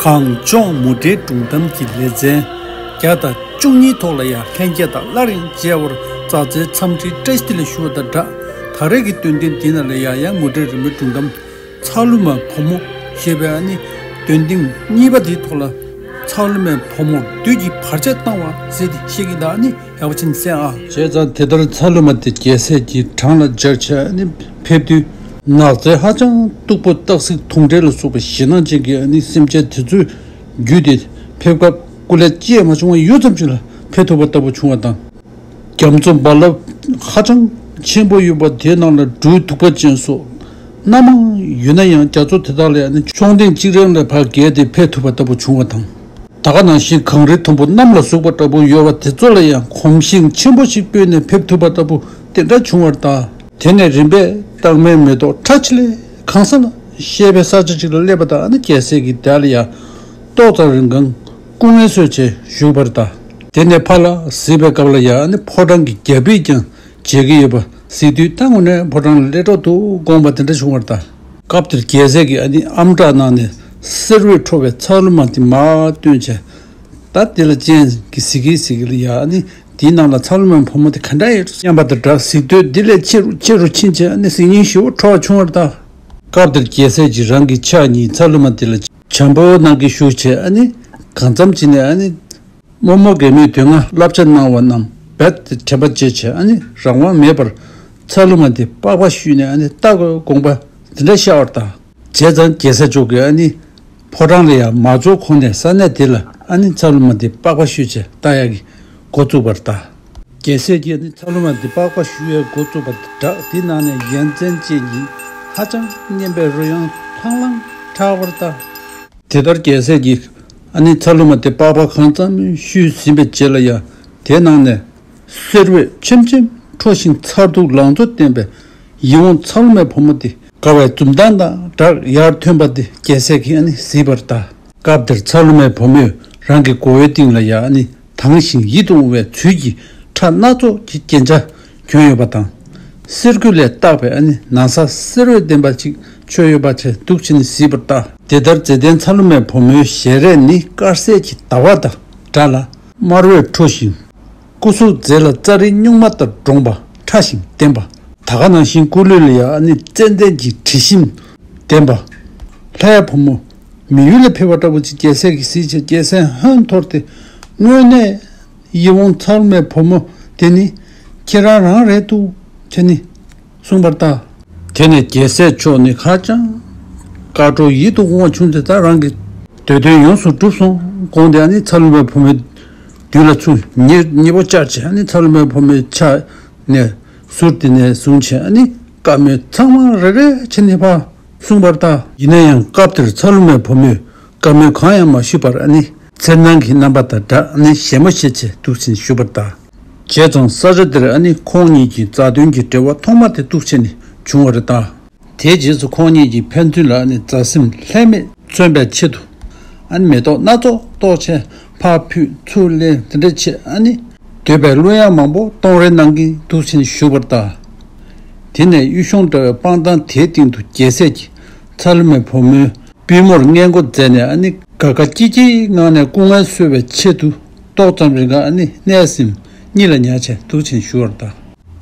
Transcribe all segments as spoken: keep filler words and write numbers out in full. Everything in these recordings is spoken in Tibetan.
གངས་ལྗོངས་མུ་འབྲེལ་སྒྲུང་གཏམ་གྱི་ལེ་ཚན་བརྒྱ་དང་བཅུ་གཉིས་ཐོག་ལ་ཡང་ལྷན་རྒྱས་དང་སླར་ཡང་མཇལ་བར་མཛའ་བརྩེའི་འཚམས་འདྲི་བཀྲ་ཤིས་བདེ་ལེགས་ཞུ་བ་དང་སྦྲགས། ད་རེས་ཀྱི་སྟོན་ཐེངས་འདི་ནང་ལ་ཡང་ཡང་མུ་འབྲེལ་རི་མོའི་སྒྲུང་གཏམ་ཚ་ལུ་མ་བུ་མོ་ཞེས་པའི་ཨ་ནི་སྟོན་ཐེངས་གཉིས་པ་དེའི་ཐོག་ལ། ཚ་ལུ་མའི་བུ་མོར་བདུད་ཀྱིས་བར་ཆད་བཏང་བ་ཟེར་ཏེ་བཤད་ཀྱི་འདུག་ཨ་ནི་ཡག་པོ་བྱས་ནས་གསན་ཨ། བྱས་ཙང་དེ་ལྟར་ཚ་ལུ་མ་དེ་རྒྱལ་སྲས་ཀྱི་བྲང་ལ་སྦྱར་བྱས་ཨ་ནི་ཕེབས་དུས། ནགས་ཚལ་ཧ་ཅང་སྟུག་པོ་སྟག་གཟིག་དུང་འདྲེ་ལ་སོགས་པའི་ཞེད་སྣང་ཅན་གྱི་ཨ་ནི་སེམས་ཅན་དེ་ཚོའི་བརྒྱུད་དེ་ཕེབས་སྐབས་སྐུ་ལས་བསྐྱེད་མ་བྱུང་བ་ཡུད་ཙམ་ཞིག་ལ་ཕེབས་ཐུབ་པ་ལྟ་བུ་བྱུང་བ་དང་། རྒྱ་མཚོ་རྦ་རླབས་ཧ་ཅང་ཆེན་པོ་ཡོད་པ་དེའི་ནང་ལ་སྦྲུལ་གདུག་པ་ཅན་སོགས་སྣ་མང་ཡོད་ན་ཡང་རྒྱ་མཚོ་དེ་དག་ལས་ཨ་ནི་མཆོང་ལྡིང་གཅིག་རང་ལས་ཕར་བརྒལ་ཏེ་ཕེབས་ཐུབ་པ་ལྟ་བུ་བྱུང་བ་དང་། ད་ག་ནང་བཞིན་གངས་རི་མཐོན་པོ་གནམ་ལ་ཟུག་པ་འདྲ་པོ་ཡོད་པ་དེ་ཚོ་ལ་ཡང་གོམ་ཞེང་ཆེན་པོ་ཞིག་སྤོས་ནས་ཕེབས་ཐུབ་པ་ལྟ་བུ་དེ་འདྲ་བྱུང་བར་གདའ། དེ་ནས་རིམ་པས་སྟག་མའི་མེ་ཏོག་ཁྲ་ཆིལ་ལེ་གང་ས་ལ་བཞད་པའི་ས་ཆ་ཅིག་ལ་སླེབས་པ་དང་ཨ་ནི་རྒྱལ་སྲས་ཀྱིས་དེ་ལ་ཡང་ཏོག་ཙམ་རིང་གང་སྐུ་ངལ་གསོས་བྱས་བཞུགས་པར་གདའ། དེ་ནས་ཕར་ལ་གཟིགས་པའི་སྐབས་ལ་ཡང་ཨ་ནི་ཕོ་བྲང་གི་རྒྱ་ཕིབས་ཀྱང་མཇལ་གྱི་ཡོད་པ་གཟིགས་དུས་ད་དངོས་གནས་ཕོ་བྲང་ལ་སླེབས་གྲབས་འདུག་དགོངས་པ་དེ་འདྲ་བྱུང་བར་གདའ། སྐབས་དེར་རྒྱལ་སྲས་ཀྱིས་ཨ་ནི་ཨམ་ཕྲག་ནང་ནས་གསེར་འོད་འཕྲོ་བའི་ཚ་ལུ་མ་དེ་མར་བཏོན་བྱས། ད་དེ་ལ་སྤྱན་གྱིས་གཟིགས་ཀྱིན་གཟིགས་ཀྱིན་ལ་ཡ་ཨ་ནི་དེའི་ནང་ལ་ཚ་ལུ་མའི་བུ་མོ་དེ་ག་འདྲ་ཡོད་སྙམ་པ་དང་སྦྲགས་གཟིགས་འདོད་འདི་ལས་ཆེ་རུ་ཆེ་རུ་ཕྱིན་བྱས་ཨ་ནི་གཟིགས་སྙིང་ཞེ་པོ་འཕྲོ་བ་བྱུང་བར་གདའ། སྐབས་དེར་རྒྱལ་སྲས་ཀྱིས་རང་གི་ཕྱག་གཉིས་ཚ་ལུ་མ་དེ་ལ་བྱམས་པོ་གནང་གིན་བཞུགས་བྱས་ཨ་ནི་གང་འཚམ་བྱས་ནས་ཨ་ནི། རྨོ་མོ་རྒན་མོས་དོན་ལྔ་བསླབ་བྱ་གནང་བ་རྣམས་རྦད་དེ་དྲན་པ་བརྗེད་བྱས་ཨ་ནི་རང་དབང་མེད་པར་ཚ་ལུ་མ་དེ་པགས་པ་གཞུས་ནས་ཨ་ནི་ལྟ་དགོས་དགོངས་པ་འདི་འདྲ་ཤར་བར་གདའ། བྱས་ཙང་རྒྱལ་སྲས་མཆོག་གིས་ཨ་ནི་ཕོ་བྲང་ལ་ཡང་མ་འཛུལ་གོང་ནས་ས་གནས་དེ་ལ་ཨ་ནི་ཚ་ལུ་མ་དེ་པགས་པ་གཞུས་བྱས་ལྟ་ཡག་གི་འགོ་བཙུགས་པར་གདའ། རྒྱལ་སྲས་ཀྱིས་ཨ་ནི་ཚ་ལུ་མ་དེ་པགས་པ་གཞུ་བའི་འགོ་བཙུགས་པ་དང་སྦྲགས་དེ་ནང་ནས་ཡ་མཚན་ཅན་གྱི་ཧ་ཅང་སྙན་པའི་རོལ་དབྱངས་ལྷང་ལྷང་གྲགས་པར་གདའ། དེ་ལྟར་རྒྱལ་སྲས་ཀྱིས་ཨ་ནི་ཚ་ལུ་མ་དེ་པགས་པ་གང་ཙམ་གཞུས་ཟིན་པའི་རྗེས་ལ་ཡང་དེའི་ནང་ནས་གསེར་འོད་ཆེམ་ཆེམ་འཕྲོ་ཞིང་མཚར་སྡུག་ལང་ཚོ་ལྡན་པའི་ཡིད་འོང་ཚ་ལུ་མའི་བུ་མོ་དེ་དགའ་བའི་འཛུམ་མདངས་དང་སྦྲགས་ཡར་ཐོན་པ་དེ་རྒྱལ་སྲས་ཀྱིས་ཨ་ནི་གཟིགས་པར་གདའ། སྐབས་དེར་ཚ་ལུ་མའི་བུ་མོས་རང་གི་མགོ་བོའི་སྟེང་ལ་ཡང་ཨ་ནི་དྭངས་ཤིང་ཡིད་དུ་འོང་བའི་ཚུལ་གྱི་ཕྲ་སྣ་ཚོགས་ཀྱི་རྒྱན་ཆ་གྱོན་ཡོད་པ་དང་། གསེར་སྐུད་ལས་བཏགས་པའི་ཨ་ནི་ན་བཟའ་གསེར་འོད་ལྡན་པ་ཅིག་མཆོད་ཡོད་པ་བྱས་འདུག་བྱས་ནས་གཟིགས་པར་གདའ། དེ་ལྟར་མཛེས་ལྡན་ཚ་ལུ་མའི་བུ་མོའི་ཞལ་རས་ནི་དཀར་གསལ་གྱི་ཟླ་བ་དང་འདྲ་ལ་དམར་འོད་འཕྲོ་ཞིང་། སྐུ་གཟུགས་མཛེས་ལ་རྩ་རི་སྨྱུག་མ་ལྟར་འདྲོངས་པ་ཕྲ་ཞིང་བརྟན་པ། ད་ག་ནང་བཞིན་སྐུ་ལུས་ལ་ཡང་ཨ་ནི་ཙན་དན་གྱི་དྲི་ཞིམ་ལྡན་པ། ལྷའི་བུ་མོ་མི་ཡུལ་ལས་ཕེབས་པ་འདྲ་པོ་ཅིག་རྒྱལ་སྲས་ཀྱིས་གཟིགས་བྱས་རྒྱལ་སྲས་ཧོན་འཐོར་ཏེ་དངོས་གནས་ཡིད་འོང་ཚ་ལུ་མའི་བུ་མོ་དེ་ནི་ཁྱེད་རང་རང་རེད་འདུག་བྱས་ནས་གསུངས་པར་གདའ། དེ་ནས་རྒྱལ་སྲས་མཆོག་ནི་ཧ་ཅང་དགའ་སྤྲོ་ཡིད་དུ་འོང་བ་བྱུང་སྟེ་ད་རང་གི་འདོད་དོན་ཡོངས་སུ་གྲུབ་སོང་དགོངས་ཏེ་ཨ་ནི་ཚ་ལུ་མའི་བུ་མོའི་མདུན་ལ་ཚུར་ཉེ་ཉེ་པོ་བཅར་བྱས་ཨ་ནི་ཚ་ལུ་མའི་བུ་མོའི་ཕྱག་ནས་ཟུར་དེ་ནས་བཟུང་བྱས་ཨ་ནི་བཀའ་མོལ་ཚང་མ་རེ་རེ་བྱས་ནས་ཕར་གསུངས་པར་གདའ། ཡིན་ན་ཡང་སྐབས་དེར་ཚ་ལུ་མའི་བུ་མོས་བཀའ་མོལ་གང་ཡང་མ་ཞུས་པར་ཨ་ནི་འཚེར་སྣང་གི་རྣམ་པ་དང་སྦྲགས་ཨ་ནི་བཞད་མོ་བཞད་བྱས་འདུག་བྱས་ནས་བཞུགས་པར་གདའ། བྱས་ཙང་ས་ཆ་དེར་ཨ་ནི་ཁོང་གཉིས་ཀྱི་མཛའ་མཐུན་གྱི་འབྲེལ་བ་ཐོག་མ་དེ་འདུག་བྱས་ནས་བྱུང་བ་རེད་གདའ། དེའི་རྗེས་སུ་ཁོང་གཉིས་ཀྱིས་ཕན་ཚུན་ལ་ཨ་ནི་མཛའ་སེམས་ལྷད་མེད་མཚོན་པའི་ཆེད་དུ་ཨ་ནི་མེ་ཏོག་སྣ་ཚོགས་གཏོར་བྱས་ཕར་ཕུད་ཚུར་ལེན་དེ་འདྲ་བྱས་ཨ་ནི་འདོད་པའི་གླུ་དབྱངས་མང་པོ་གཏོང་རེས་གནང་གིན་འདུག་བྱས་ནས་བཞུགས་པར་གདའ། དེ་ནས་གཡུ་གཞོང་འདྲ་བའི་སྤང་ཐང་དེའི་སྟེང་དུ་རྒྱལ་སྲས་ཀྱིས་ཚ་ལུ་མའི་བུ་མོའི་པུས་མོར་མངལ་སྒོ་མཛད་ནས་ཨ་ནི་དགའ་དགའ་སྐྱིད་སྐྱིད་ངང་ནས་སྐུ་ངལ་གསོ་བའི་ཆེད་དུ་ཏོག་ཙམ་རིང་ག་ཨ་ནི་གནས་སེམས་གཉིད་ལ་ཉལ་བྱས་འདུག་བྱས་ནས་བཞུགས་པར་གདའ།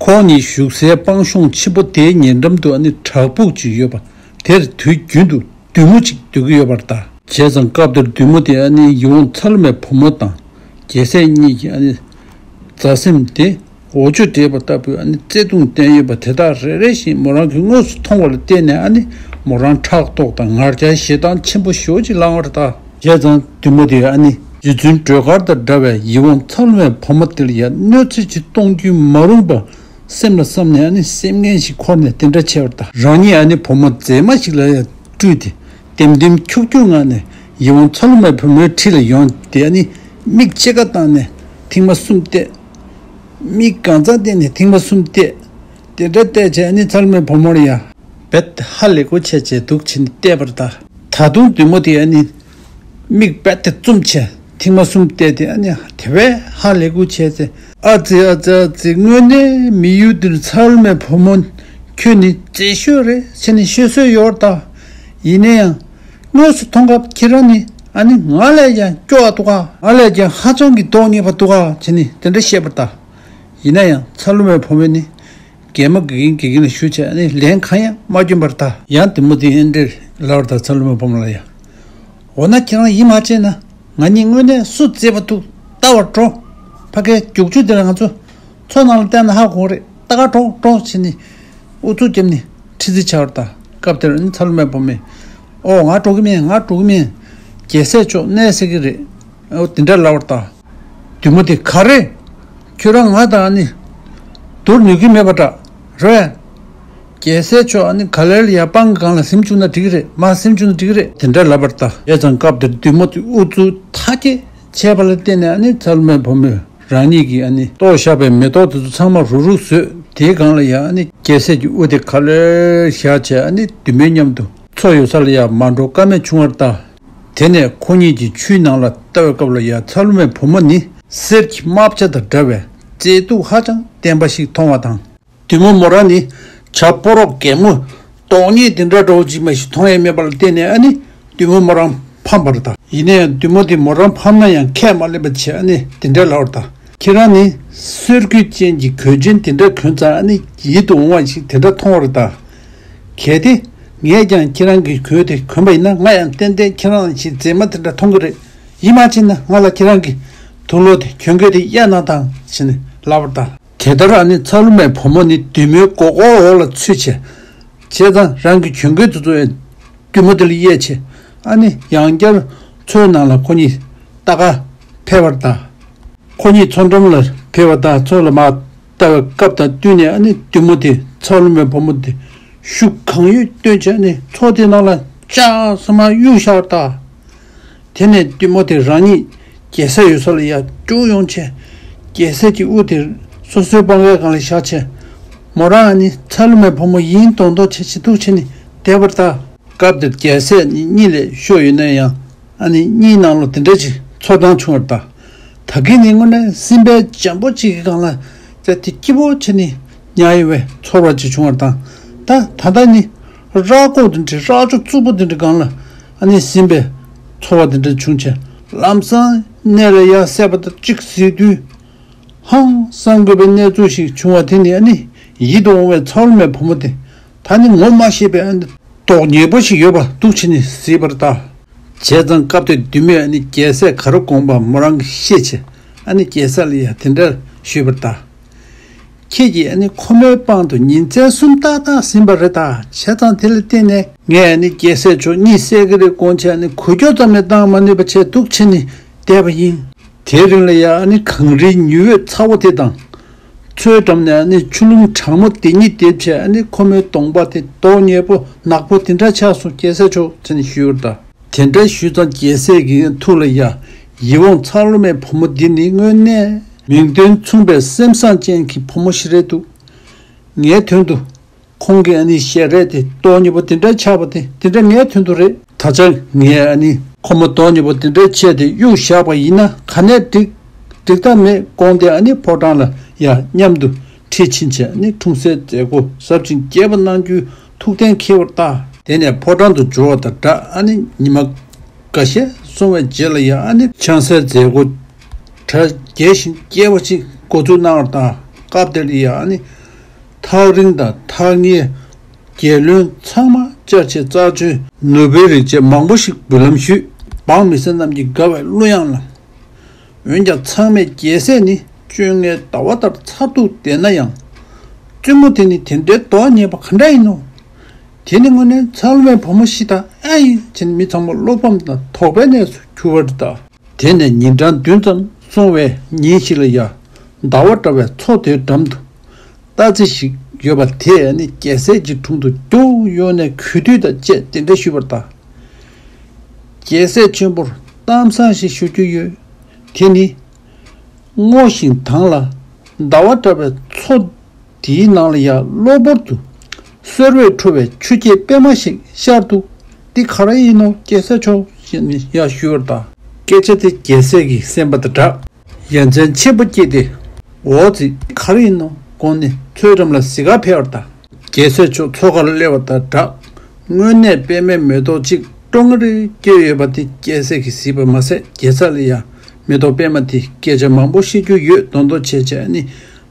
ཁོང་གཉིས་བཞུགས་སའི་སྤང་གཤོང་ཆེན་པོ་དེའི་ཉེ་འགྲམ་དུ་ཨ་ནི་བྲག་ཕུག་ཅིག་ཡོད་པ་དེར་དུས་རྒྱུན་དུ་བདུད་མོ་ཅིག་སྡོད་ཀྱི་ཡོད་པར་གདའ། བྱས་ཙང་སྐབས་དེར་བདུད་མོ་དེ་ཨ་ནི་ཡིད་འོང་ཚ་ལུ་མའི་བུ་མོ་དང་རྒྱལ་སྲས་གཉིས་ཀྱི་ཨ་ནི་མཛའ་སེམས་དེ་འོ་ཆུ་འདྲེས་པ་ལྟ་བུའི་ཨ་ནི་བརྩེ་དུང་བསྟན་ཡོད་པ་དེ་དག་རེ་རེ་བཞིན་མོ་རང་གིས་དངོས་སུ་མཐོང་བ་ལ་བརྟེན་ནས་ཨ་ནི་མོ་རང་ཕྲག་དོག་དང་ང་རྒྱལ་ཞེ་སྡང་ཆེན་པོ་ཞེ་པོ་ཅིག་ལངས་པར་གདའ། བྱས་ཙང་བདུད་མོ་དེས་ཨ་ནི་རྗེ་བཙུན་སྒྲོལ་དཀར་དང་འདྲ་བའི་ཡིད་འོང་ཚ་ལུ་མའི་བུ་མོ་དེ་ལ་ཡང་གནོད་འཚེ་ཅིག་གཏོང་རྒྱུ་མ་རུངས་པ་སེམས་ལ་བསམ་ནས་ཨ་ནི་སེམས་ངན་ཞིག་འཁོར་ནས་དེ་འདྲ་བྱས་པར་གདའ། རང་ཉིད་ཨ་ནི་བུ་མོ་མཛེས་མ་ཞིག་ལ་ཡང་སྤྲུལ་ཏེ་ལྡེམ་ལྡེམ་འཁྱུག་འཁྱུག་ངང་ནས་ཡིད་འོང་ཚ་ལུ་མའི་བུ་མོའི་འཁྲིས་ལ་ཡོང་སྟེ་ཨ་ནི་མིག་ཕྱེད་ཀ་བཏང་ནས་མཐིང་མ་གསུམ་བལྟས། མིག་གང་ཚང་བལྟས་ནས་མཐིང་མ་གསུམ་བལྟས། དེ་འདྲ་བལྟས་བྱས་ཨ་ནི་ཚ་ལུ་མའི་བུ་མོར་ཡང་རྦད་དེ་ཧ་ལས་པོ་བྱས་བྱས་འདུག་བྱས་ནས་བལྟས་པར་གདའ། ད་དུང་བདུད་མོ་དེ་ཨ་ནི་མིག་རྦད་དེ་བཙུམས་བྱས་མཐིང་མ་གསུམ་བལྟས་ཏེ་ཨ་ནི་དེ་བས་ཧ་ལས་པོ་བྱས་ཏེ། ཨ་ཙི་ཨ་ཙི་ཨ་ཙི། དངོས་གནས་མི་ཡུལ་འདིར་ཚ་ལུ་མའི་བུ་མོ་ཁྱོད་ནི་མཛེས་ཤོས་རེད་ཟེར་ནས་ཤོད་སྲོལ་ཡོད་ད། ཡིན་ན་ཡང་དངོས་སུ་མཐོང་སྐབས་ཁྱེད་རང་ནི་ ཨ་ནི་ང་ལས་ཀྱང་སྐྱོ་བ་འདུག་ག་ང་ལས་ཀྱང་ཧ་ཅང་གི་སྟོང་ཉེས་པ་འདུག་ག་བྱས་ནས་དེ་འདྲ་བཤད་པར་གདའ། ཡིན་ན་ཡང་ཚ་ལུ་མའི་བུ་མོ་ནི་གད་མོ་བགད་ཀྱིན་བགད་ཀྱིན་ལ་ཞུ་བྱས། ཨ་ནི་ལན་གང་ཡང་མ་བསྐྱོན་པར་གདའ། ཡང་བདུད་མོ་དེ་ཨེ་འདྲས་ལབ་པར་གདའ། ཚ་ལུ་མའི་བུ་མོ་ལ་ཡ། འོ་ན་ཁྱེད་རང་ཡིད་མ་ཆེས་ན། ང་གཉིས་དངོས་གནས་སུ་བརྩེ་བ་འདུག་ལྟ་བར་འགྲོ། ཕ་གིའི་རྒྱུག་ཆུ་དེ་ལ་ང་ཚོ་མཚོ་ནང་ལ་བལྟས་ན་ཧ་གོ་རེད། ད་ག་འགྲོ་འགྲོ་བྱས་ནས་ཨུ་ཚུགས་བརྒྱབ་ནས་ཁྲིད་རྩིས་བྱས་པར་གདའ། སྐབས་དེར་ཨ་ནི་ཚ་ལུ་མའི་བུ་མོས། ཨོ་ང་འགྲོ་གི་མིན། ང་འགྲོ་གི་མིན། རྒྱལ་སྲས་མཆོག་གནས་ཟེར་གི་རེད། ཨོ་དེ་འདྲ་ལབ་པར་གདའ། བདུད་མོ་དེ་ག་རེ། ཁྱོད་རང་ང་དང་ཨ་ནི་བསྡུར་ནུས་ཀྱི་མེད་པ་འདྲ་རེད། རྒྱལ་སྲས་མཆོག་ཨ་ནི་ག་ལེར་ཡ་སྤང་གི་སྒང་ལ་གཟིམ་བཅུག་ན་འགྲིག་གི་རེད། མར་གཟིམ་བཅུག་ན་འགྲིག་གི་རེད། དེ་འདྲ་ལབ་པར་གདའ། བྱས་ཙང་སྐབས་དེར་བདུད་མོ་དེ་ཨུ་ཚུགས་མཐའ་སྐྱེལ་བྱས་པ་ལ་བརྟེན་ནས་ཨ་ནི་ཚ་ལུ་མའི་བུ་མོས་རང་ཉིད་ཀྱིས་ཨ་ནི་བཏོགས་བཞག་པའི་མེ་ཏོག་དེ་ཚོ་ཚང་མ་རུག་རུག་བཟོས། དེའི་སྒང་ལ་ཡ་ཨ་ནི་རྒྱལ་སྲས་ཀྱི་དབུ་དེ་ག་ལེར་བཞག་བྱས། ཨ་ནི་བདུད་མོའི་མཉམ་དུ་མཚོ་ཡོད་ས་ལ་ཡ་མ་འགྲོ་ཀ་མེད་བྱུང་བར་གདའ། དེ་ནས་ཁོ་གཉིས་ཀྱིས་ཆུའི་ནང་ལ་ལྟ་བའི་སྐབས་ལ་ཡ་ཚ་ལུ་མའི་བུ་མོ་ནི་གསེར་གྱི་རྨ་བྱ་དང་འདྲ་བའི་མཛེས་སྡུག་ཧ་ཅང་ལྡན་པ་ཞིག་མཐོང་བ་དང་། བདུད་མོ་མོ་རང་ནི་བྱ་ཕོ་རོག་གད་མོ་སྟོང་ཉིད་དེ་འདྲ་འདྲ་བོ་ཅིག་མ་ཞིག་མཐོང་ཡས་མེད་པ་ལ་བརྟེན་ནས་ཨ་ནི་བདུད་མོ་མོ་རང་ཕམ་པར་གདའ། ཡིན་ན་ཡང་བདུད་མོ་དེ་མོ་རང་ཕམ་ན་ཡང་ཁས་མ་ལེན་པ་བྱས། ཨ་ནི་དེ་འདྲ་ལབ་པར་གདའ། ཁྱེད་རང་ནི་གསེར་སྐུད་ཅན་གྱི་གོས་ཆེན་དེ་འདྲ་གོན་ཙང་ཨ་ནི་ཡིད་དུ་འོང་བ་ཞིག་དེ་འདྲ་མཐོང་བར་གདའ། གལ་ཏེ་ངས་ཀྱང་ཁྱེད་རང་གི་གོས་དེ་གོན་པ་ཡིན་ན། ང་ཡང་ཏན་ཏན་ཁྱེད་རང་ཞིག་མཛེས་མ་དེ་འདྲ་མཐོང་གི་རེད། ཡིད་མ་ཆེས་ན་ང་ལ་ཁྱེད་རང་གི་དུག་ལོག་དེ་གྱོན་གོས་དེ་གཡར་གནང་དང་ཞེས་ནས་ལབ་པར་གདའ། དེ་ལྟར་ཨ་ནི་ཚ་ལུ་མའི་བུ་མོ་ནི་བདུད་མོའི་མགོ་སྐོར་འོག་ལ་ཚུད་བྱས། བྱས་ཙང་རང་གི་གྱོན་གོས་དེ་ཚོ་ཡང་བདུད་མོ་དེ་ལ་གཡར་བྱས། ཨ་ནི་ཡང་བསྐྱར་མཚོའི་ནང་ལ་ཁོ་གཉིས་ལྟ་ག་ཕེབས་པར་གདའ། ཁོ་གཉིས་མཚོ་འགྲམ་ལ་ཕེབས་པ་དང་མཚོ་ལ་མར་ལྟ་བའི་སྐབས་དང་བསྟུན་ནས་ཨ་ནི་བདུད་མོ་དེ་ཚ་ལུ་མའི་བུ་མོ་དེ་ཤུགས་གང་ཡོད་བཏོན་བྱས་ནས་མཚོ་དེ་ནང་ལ་ཅག་ཙམ་གཡུགས་བཞག་པར་གདའ། དེ་ནས་བདུད་མོ་དེ་རང་ཉིད་རྒྱལ་སྲས་ཡོད་ས་ལ་ཡར་རྒྱུགས་ཡོང་བྱས། རྒྱལ་སྲས་ཀྱི་དབུ་དེ་སོ་སོའི་པང་ཁའི་སྒང་ལ་བཞག་བྱས། མོ་རང་ཨ་ནི་ཚ་ལུ་མའི་བུ་མོ་ཡིན་མདོག་མདོག་བྱས་བྱས་འདུག་བྱས་ནས་བསྡད་པར་གདའ། སྐབས་དེར་རྒྱལ་སྲས་ནི་གཉིད་ལས་ཤོར་ཡོད་ན་ཡང་། ཨ་ནི་གཉིད་ནང་ལ་དེ་འདྲ་ཅིག་ཚོར་སྣང་བྱུང་བར་གདའ། ད་གིན་ནི་དངོས་གནས་སེམས་པ་འཇམ་པོ་ཅིག་གི་སྒང་ལ་ཙེ་དེ་སྐྱིད་པོ་བྱས་ནས་ཉལ་ཡོད་པའི་ཚོར་བ་ཅིག་བྱུང་བར་གདའ། ད་ད་ལྟ་ནི་ར་ཀོ་དེ་འདྲའི་རྭ་ཅོ་རྩུབ་པོ་དེ་འདྲའི་སྒང་ལ་ཨ་ནི་སེམས་པའི་ཚོར་བ་དེ་འདྲ་བྱུང་བྱས། ལམ་སང་གནས་ལ་ཡར་སད་པ་དང་གཅིག་གཟིགས་དུས། ཧང་སང་དགོས་པའི་གནས་ཚུལ་ཞིག་བྱུང་བ་དེ་ནི་ཨ་ནི་ཡིད་དུ་འོང་བའི་ཚ་ལུ་མའི་བུ་མོ་དེ་ད་ནི་ངོ་མ་ཤེས་པའི་ཨ་ནི་སྟོབས་ཉེས་པོ་ཞིག་ཡོད་པ་འདུག་བྱས་ནས་གཟིགས་པར་གདའ། བྱས་ཙང་སྐབས་དེར་བདུད་མོས་ཨ་ནི་རྒྱལ་སྲས་ག་རེ་དགོངས་པ་མོ་རང་གིས་ཤེས་བྱས། ཨ་ནི་རྒྱལ་སྲས་ལ་ཡང་དེ་འདྲ་ཞུས་པར་གདའ། ཁྱེད་ཀྱིས་ཨ་ནི་ཁོ་མོའི་པང་དུ་ཉིན་མཚན་གསུམ་ཏག་ཏག་ཟིན་པ་རེད་ད། བྱས་ཙང་དེ་ལ་བརྟེན་ནས་ངས་ཨ་ནི་རྒྱལ་སྲས་མཆོག་གཉིད་སད་ཀྱི་རེད་དགོངས་བྱས། ཨ་ནི་འགུལ་སྐྱོད་ཙམ་ཡང་བཏང་མ་ནུས་པ་བྱས་འདུག་བྱས་ནས་བསྡད་པ་ཡིན། དེའི་རིང་ལ་ཡང་ཨ་ནི་གངས་རིའི་ཉི་འོད་ཚ་བོ་དེ་དང་། མཚོའི་འགྲམ་ནས་ཨ་ནི་ཆུ་ཀླུང་གྲང་མོ་དེ་གཉིས་བསྡེབས་བྱས། ཨ་ནི་ཁོ་མོའི་གདོང་པ་དེ་མདོག་ཉེས་པོ་ནག་པོ་དེ་འདྲ་ཆགས་སོང་། རྒྱལ་སྲས་མཆོག་ཟེར་ནས་ཞུས་པར་གདའ། དེ་འདྲ་ཞུས་ཙང་རྒྱལ་སྲས་ཀྱི་ཐུགས་ལ་ཡ། ཡིད་འོང་ཚ་ལུ་མའི་བུ་མོ་འདི་ནི་དངོས་གནས་མིང་དོན་མཚུངས་པའི་སེམས་བཟང་ཅན་གྱི་བུ་མོ་ཞིག་རེད་འདུག་ངའི་དོན་དུ། ཁོང་གི་ཨ་ནི་ཞལ་རས་དེ་མདོག་ཉེས་པོ་དེ་འདྲ་ཆགས་པ་དེ་དེ་འདྲ་ངའི་དོན་དུ་རེད། ད་ཆ་ངས་ཨ་ནི་ཁོ་མོ་མདོག་ཉེས་པོ་དེ་འདྲ་བྱས་ཏེ་གཡུགས་བཞག་པ་ཡིན་ན་ག་ནས་འགྲིག་འགྲིག་ཐབས་མེད་དགོངས་ཏེ་ཨ་ནི་ཕོ་བྲང་ལ་ཡ་མཉམ་དུ་ཁྲིད་ཕྱིན་བྱས། ཨ་ནི་འཁྲུངས་སའི་མཛད་སྒོ་གཟབ་ཅིང་རྒྱས་པ་གནང་རྒྱུའི་ཐུགས་གཏན་འཁེལ་བར་གདའ། དེ་ནས་ཕོ་བྲང་དུ་འབྱོར་བ་དང་སྦྲགས་ཨ་ནི་ཉི་མ་འགའ་ཤས་སོང་བའི་རྗེས་ལ་ཡ་ཨ་ནི་ཕྱག་འཚལ་མཛད་སྒོ་གྲ་རྒྱས་ཤིང་རྒྱས་པ་ཅིག་འགོ་འཛུགས་གནང་བར་གདའ། སྐབས་དེར་ཡ་ཨ་ནི་ཐག་རིང་དང་ཐག་ཉེའི་རྒྱལ་བློན་ཚང་མ་བཅར་བྱས་རྩ་ཆེན་ནོར་བུའི་རིགས་བཅས་མང་པོ་ཞིག་འབུལ་ལམ་ཞུས། འབངས་མི་སེར་རྣམས་ཀྱིས་དགའ་བའི་གླུ་དབྱངས་བླངས། འོན་ཀྱང་ཚང་མས་རྒྱལ་སྲས་ནི་བཅོ་ལྔའི་ཟླ་བ་ལྟར་མཚར་སྡུག་ལྡན་ན་ཡང་། བཙུན་མོ་དེ་ནི་དེ་འདྲའི་མདོག་ཉེས་པ་ག་འདྲ་ཡིན་ནོ། དེ་ནི་དངོས་གནས་ཚ་ལུ་མའི་བུ་མོ་ཞིག་དང་ཨེ་ཡིན་ཅེས་མི་ཚང་མ་བློ་ཕམ་དང་དོགས་པའི་གནས་སུ་གྱུར་བ་རེད་ད། དེ་ནས་ཉིན་གྲངས་བདུན་ཙམ་སོང་བའི་ཉིན་ཞིག་ལ་ཡ། ཟླ་བ་འདྲ་བའི་མཚོ་དེའི་འགྲམ་དུ། སྟག་རྩེ་ཞིག་ཡོད་པ་དེས་ནི་རྒྱལ་སྲས་ཀྱི་དྲུང་དུ་རྒྱུགས་ཡོང་ནས་གུས་འདུད་དང་བཅས་དེ་འདྲ་ཞུས་པར་གདའ། རྒྱལ་སྲས་ཆེན་པོར་གཏམ་བཟང་ཞིག་ཞུ་རྒྱུ་ཡོད། དེ་ནི། སྔོ་ཞིང་དྭངས་ལ་ཟླ་བ་འདྲ་བའི་མཚོ། དེའི་ནང་ལ་ཡང་གློ་བུར་དུ་གསེར་འོད་འཕྲོ་བའི་ཆུ་སྐྱེས་པད་མ་ཞིག་ཤར་འདུག་འདི་ག་རེ་ཡིན་ནོ་རྒྱལ་སྲས་མཆོག་ཞེས་ནི་ཡང་ཞུས་པར་གདའ། སྐད་ཆ་དེ་རྒྱལ་སྲས་ཀྱི་སེམས་པ་དང་སྦྲགས། ཡ་མཚན་ཆེན་པོ་སྐྱེས་ཏེ། འོ་ཙི་ག་རེ་ཡིན་ནོ་དགོངས་ནས་མཚོའི་འགྲམ་ལ་གཟིགས་གར་ཕེབས་པར་གདའ། རྒྱལ་སྲས་མཆོག་མཚོ་ཁར་སླེབས་པ་དང་སྦྲགས། དངོས་གནས་པད་མའི་མེ་ཏོག་ཅིག་ སྤྲོ་ངར་སྐྱེས་ཡོད་པ་དེ་རྒྱལ་སྲས་ཀྱིས་གཟིགས་པ་མ་ཟད། རྒྱལ་ཚབ་ལ་ཡང་མེ་ཏོག་པད་མ་དེས་སྐད་ཆ་མང་པོ་བཤད་རྒྱུ་ཡོད་མདོག་མདོག་བྱས་བྱས་ཨ་ནི་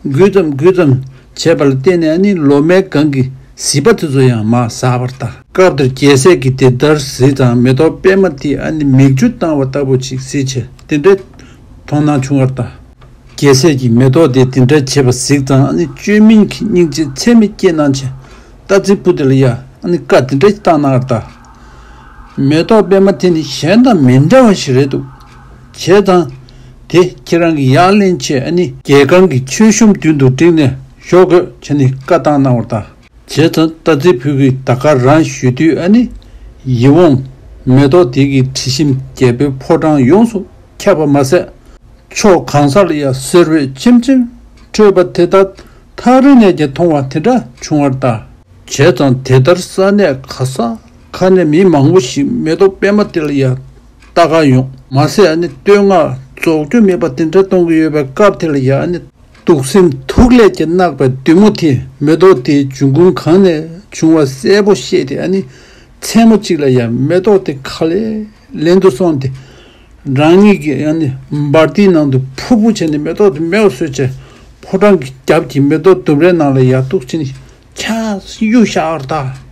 འགུལ་ཙམ་འགུལ་ཙམ་བྱས་པ་ལ་བརྟེན་ནས་ཨ་ནི་ལོ་མའི་སྒང་གི་གཟིགས་པ་དེ་ཚོ་ཡང་མར་ཟགས་པ་རེད་ད། སྐབས་དེར་རྒྱལ་སྲས་ཀྱིས་དེ་ལྟར་གཟིགས་ཙང་མེ་ཏོག་པད་མ་དེས་ཨ་ནི་མིག་ཆུ་བཏང་བ་ལྟ་བུ་ཅིག་གཟིགས་བྱས་དེ་འདྲའི་མཐོང་སྣང་བྱུང་བ་རེད་ད། རྒྱལ་སྲས་ཀྱིས་མེ་ཏོག་དེ་དེ་འདྲ་བྱེད་པ་གཟིགས་ཙང་ཨ་ནི་བཅོས་མིན་གྱི་སྙིང་རྗེ་ཚད་མེད་སྐྱེས་གནང་བྱས། རྟ་རྫི་བུ་དེ་ལ་ཡ་ཨ་ནི་བཀའ་དེ་འདྲ་ཞིག་བཏང་གནང་བ་རེད་ད། མེ་ཏོག་པད་མ་དེ་ནི་གཞན་དང་མི་འདྲ་བ་ཞིག་རེད་འདུག། བྱས་ཙང་དེ་ཁྱེད་རང་གིས་ཡར་ལེན་བྱས་ཨ་ནི་རྒྱལ་ཁང་གི་མཆོད་གཤོམ་མདུན་དུ་བསྒྲིགས་ནས་བཞུགས་དགོས་བྱས་ནས་བཀའ་བཏང་གནང་བ་རེད་ད། བྱས་ཙང་རྟ་རྫི་བུ་གིས་ད་ག་རང་བཞུགས་དུས་ཨ་ནི་ཡིད་འོང་མེ་ཏོག་དེ་གི་དྲི་ཞིམ་རྒྱལ་པོའི་ཕོ་བྲང་ཡོངས་སུ་ཁྱབ་པ་མ་ཟད། ཕྱོགས་གང་ས་ལ་ཡང་བསེར་བས་ཆེམ་ཆེམ་འཕྲོས་པ་དེ་དག་ཐག་རིང་ནས་ཀྱང་མཐོང་བ་དེ་འདྲ་བྱུང་བ་རེད་ད། བྱས་ཙང་དེ་ལྟར་ས་གནས་ག་ས་ག་ནས་མི་མང་པོ་ཞིག་མེ་ཏོག་པད་མ་དེ་ལ་ཡང་ལྟ་གར་ཡོང་། མ་ཟད་ཨ་ནི་བསྟོད་བསྔགས་རྫོགས་རྒྱུ་མེད་པ་དེ་འདྲ་གཏོང་གི་ཡོད་པའི་སྐབས་དེ་ལ་ཡང་ཨ་ནི་གདུག་སེམས་ཐུགས་ལས་ཀྱི་བརྣག་པའི་བདུད་མོ་དེས་མེ་ཏོག་དེའི་འབྱུང་ཁུངས་གང་ནས་བྱུང་བ་གསལ་པོ་ཤེས་ཏེ་ཨ་ནི་མཚན་མོ་གཅིག་ལ་ཡང་མེ་ཏོག་དེ་ག་ལེ་ལེན་དུ་སོང་སྟེ། རང་ཉིད་ཀྱི་ཨ་ནི་འབར་མདེལ་ནང་དུ་ཕུར་བུ་བྱས་ནས་མེ་ཏོག་དེ་མེ་བ་བཟོས་བྱས། ཕོ་བྲང་གི་རྒྱབ་ཀྱི་མེ་ཏོག་ལྡུམ་རའི་ནང་ལ་ཡར་གཏུགས་བྱས་ནས་ཆག་གཡུགས་བཞག་པ་རེད་ད།